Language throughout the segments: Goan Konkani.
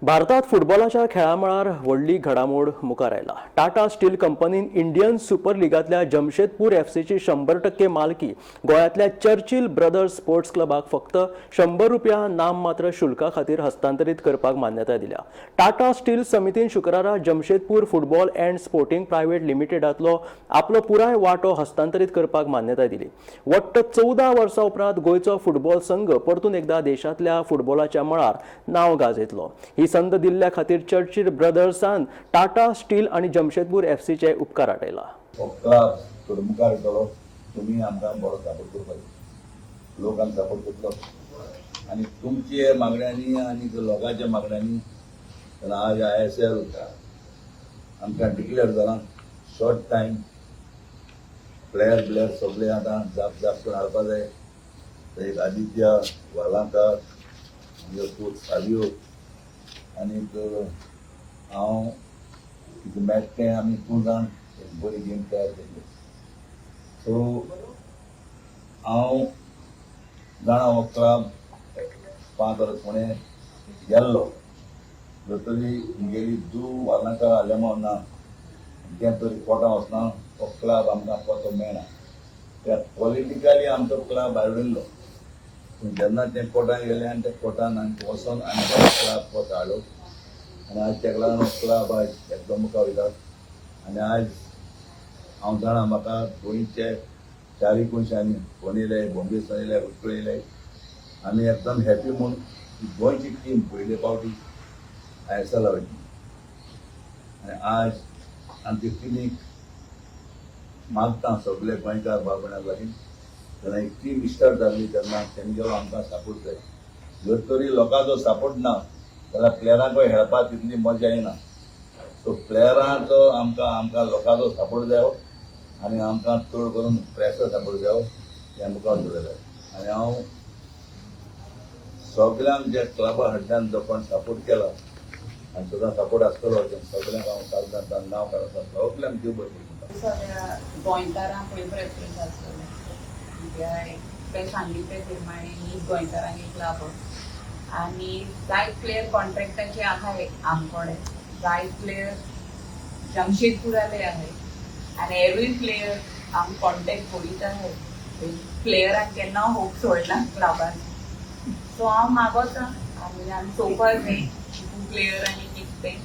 भारतात फुटबॉलाच्या खेळामळार व्हडली घडामोड मुखार आयला. टाटा स्टील कंपनीन इंडियन सुपर लिगांतल्या जमशेदपूर एफसीची 100% मालकी गोंयांतल्या चर्चिल ब्रदर्स स्पोर्ट्स क्लबाक फक्त 100 रुपया नाममात्र शुल्का खातीर हस्तांतरीत करपाक मान्यताय दिल्या. टाटा स्टील समितीन शुक्रारा Jamshedpur football and sporting private लिमिटेडांतलो आपलो पुराय वांटो हस्तांतरीत करपाक मान्यताय दिली. वट्ट 14 वर्सां उपरांत गोंयचो फुटबॉल संघ परतून एकदा देशांतल्या फुटबॉलाच्या मळार नांव गाजयतलो. ही संद दिल्ल्या खातीर चर्चिल ब्रदर्सान टाटा स्टील आनी जमशेदपूर एफसीचे उपकार आटयला. हो क्लब थोडो मुखार वयतलो. तुमी आमकां बरो सपोर्ट करपाक, लोकांक सपोर्ट करतलो आनी तुमचे मागण्यांनी आनी लोकांच्या मागण्यांनी तेन्ना आज आयएसएल आमकां डिक्लेअर जाला. शॉर्ट टायम प्लेयर ब्लेयर सगळे आतां जाप जाप करून हाडपा जाय. एक आदित्य वालांकार, आमगे पूत सावियो आनीक हांव कितें मेळटा तें आमी तूं जाण एक बरी गेम तयार केली. सो हांव जाणा, हो क्लब 5 वर्स फुडें गेल्लो. जर तरी मुगेली दू वालांकार आलेमांव ना, तें तरी कोर्टां वचना, हो क्लब आमकां परतो मेळना. त्या पॉलिटिकली आमचो क्लब भायर उरयल्लो, पूण जेन्ना तें कोर्टान गेलें आनी त्या कोर्टान आनी वचोन आनी तो क्लब परतो हाडलो आनी आज तेका लागून हो क्लब आज एकदम मुखार वयता. आनी आज हांव जाणा, म्हाका गोंयचे चारी कोनशांनी फोन येयले, बॉम्बे सावन येयले, उत्कळ येयले. आमी एकदम हॅपी म्हूण गोंयची टीम पयले फावटी आयएसएल वयतली. आनी आज आमचे टिमीक मागता सगळे गोंयकार भाव भयणां लागीं, तेन्ना एक टीम स्टार्ट जाल्ली तेन्ना तेंगेलो आमकां सपोर्ट जाय. जर तरी लोकांचो सपोर्ट ना जाल्यार प्लेयरांकूय खेळपाक तितली मजा येना. सो प्लेयरांचो आमकां लोकांचो सपोर्ट जायो आनी आमकां चड करून प्रेसो सपोर्ट जायो, हें मुखार दवरलें. आनी हांव सगल्यांक जे क्लबा कडल्यान जो कोण सपोर्ट केला आनी सदां सपोर्ट आसतलो, ते सगल्यांक हांव काल नांव काडटा, सगल्यांक देव बरें करूं. सगळ्या गोंयकारांक पयलीं प्रेफरन्स आसतलें, कित्याक ते सांगिल्ले ते प्रमाणे नीज गोंयकारांक क्लब आनी जायत प्लेयर कॉन्ट्रॅक्टाचे आहाय आमकोडे, जायत प्लेयर जमशेदपुराले आहे आनी एवरी प्लेयर आमी कॉन्टेक्ट करीत आहाय. प्लेयरांक केन्ना होप सोडना क्लबान. सो हांव मागोता आनी आमी चोवपाक जाय कितू प्लेयर आनी कितें तें.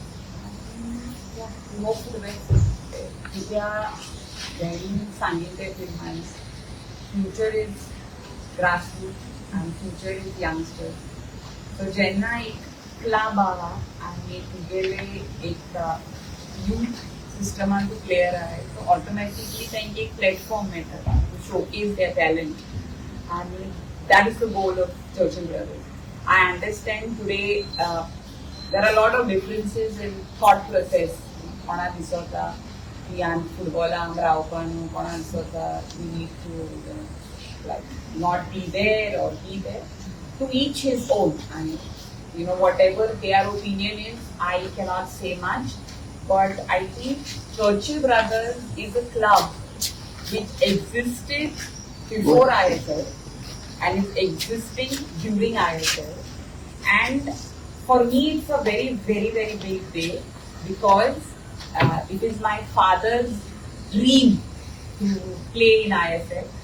होप फॉर बेस्ट, कित्याक तेणी सांगिल्लें ते प्रमाणे फ्युचर is grassroot आनी फ्युचर is youngster. सो जेन्ना एक क्लब आहा आनी तुगेले एक यूथ सिस्टमान तूं प्लेयर आहाय, सो ऑटोमॅटिकली तांकां एक प्लॅटफॉर्म मेळटा टू शोकेस there talent आनी that is the goal of Churchill Brothers. I understand today there are lot of differences in thought process. कोणा दिसता की आमी फुटबॉलाक रावपा न्हू, कोणा दिसता we need to like not be there or be there. To each his own, and whatever their opinion is, I cannot say much, but I think Churchill Brothers is a club which existed before ISL and is existing during ISL, and for me it's a very, very, very big day because it is my father's dream to play in ISL.